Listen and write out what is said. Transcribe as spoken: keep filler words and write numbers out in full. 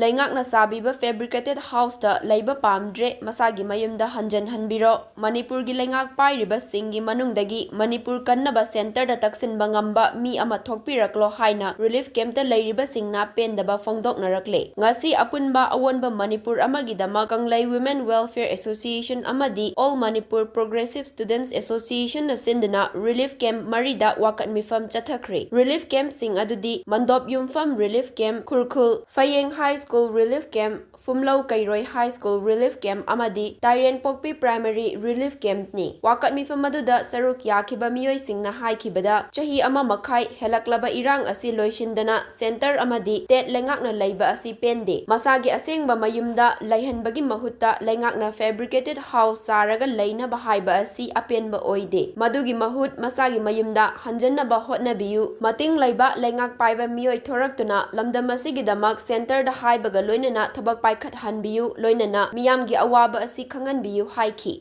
ꯂꯩꯉꯥꯛꯅ ꯁꯥꯕꯤꯕ fabricated houseꯇ ꯂꯩꯕ ꯄꯥꯝꯗ꯭ꯔꯦ, ꯃꯁꯥꯒꯤ ꯃꯌꯨꯝꯗ ꯍꯟꯖꯟꯍꯟꯕꯤꯔꯣ꯫ ꯃꯅꯤꯄꯨꯔꯒꯤ ꯂꯩꯉꯥꯛ ꯄꯥꯏꯔꯤꯕꯁꯤꯡꯒꯤ ꯃꯅꯨꯡꯗꯒꯤ ꯃꯅꯤꯄꯨꯔ ꯀꯟꯅꯕ centreꯗ ꯇꯛꯁꯤꯟꯕ ꯉꯝꯕ ꯃꯤ ꯑꯃ ꯊꯣꯛꯄꯤꯔꯛꯂꯣ ꯍꯥꯏꯅ relief campꯇ ꯂꯩꯔꯤꯕꯁꯤꯡꯅ ꯄꯦꯟꯗꯕ ꯐꯣꯡꯗꯣꯛꯅꯔꯛꯂꯦ꯫ ꯉꯁꯤ ꯑꯄꯨꯟꯕ ꯑꯑꯣꯟꯕ ꯃꯅꯤꯄꯨꯔ ꯑꯃꯒꯤꯗꯃꯛ ꯀꯪꯂꯩ Women Welfare Association ꯑꯃꯗꯤ All Manipur Progressive Students Associationꯅ ꯁꯤꯟꯗꯨꯅ relief camp ꯃꯔꯤꯗ ꯋꯥꯀꯠ ꯃꯤꯐꯝ ꯆꯠꯊꯈ꯭ꯔꯦ꯫ Relief campꯁꯤꯡ ꯑꯗꯨꯗꯤ ꯃꯟꯗꯣꯞ ꯌꯨꯝꯐꯝ relief camp, ꯈꯨꯔꯈꯨꯜ ꯐꯌꯦꯡ High School relief camp, ꯐꯨꯝꯂꯧ ꯀꯩꯔꯣꯏ High School relief camp ꯑꯃꯗꯤ ꯇꯥꯏꯔꯦꯟꯄꯣꯛꯄꯤ Primary relief campꯅꯤ꯫ ꯋꯥꯀꯠ ꯃꯤꯐꯝ ꯑꯗꯨꯗ ꯁꯔꯨꯛ ꯌꯥꯈꯤꯕ ꯃꯤꯑꯣꯏꯁꯤꯡꯅ ꯍꯥꯏꯈꯤꯕꯗ, ꯆꯍꯤ ꯑꯃ ꯃꯈꯥꯏ ꯍꯦꯜꯂꯛꯂꯕ ꯏꯔꯥꯡ ꯑꯁꯤ ꯂꯣꯏꯁꯤꯟꯗꯅ centre ꯑꯃꯗꯤ state ꯂꯩꯉꯥꯛꯅ ꯂꯩꯕ ꯑꯁꯤ ꯄꯦꯟꯗꯦ꯫ ꯃꯁꯥꯒꯤ ꯑꯁꯦꯡꯕ ꯃꯌꯨꯝꯗ ꯂꯩꯍꯟꯕꯒꯤ ꯃꯍꯨꯠꯇ ꯂꯩꯉꯥꯛꯅ fabricated house ꯁꯥꯔꯒ ꯂꯩꯅꯕ ꯍꯥꯏꯕ ꯑꯁꯤ ꯑꯄꯦꯟꯕ ꯑꯣꯏꯗꯦ꯫ ꯃꯗꯨꯒꯤ ꯃꯍꯨꯠ ꯃꯁꯥꯒꯤ ꯃꯌꯨꯝꯗ ꯍꯟꯖꯟꯅꯕ ꯍꯣꯠꯅꯕꯤꯌꯨ꯫ ꯃꯇꯤꯡ ꯂꯩꯕ ꯂꯩꯉꯥꯛ ꯄꯥꯏꯕ ꯃꯤꯑꯣꯏ ꯊꯣꯔꯛꯇꯨꯅ ꯂꯝꯗꯝ ꯑꯁꯤꯒꯤꯗꯃꯛ centreꯗ ꯍꯥꯏꯕꯒ ꯂꯣꯏꯅꯅ ꯊꯕꯛ ꯄꯥꯏꯈꯠꯍꯟꯕꯤꯌꯨ, ꯂꯣꯏꯅꯅ ꯃꯤꯌꯥꯝꯒꯤ ꯑꯋꯥꯕ ꯑꯁꯤ ꯈꯪꯍꯟꯕꯤꯌꯨ ꯍꯥꯏꯈꯤ꯫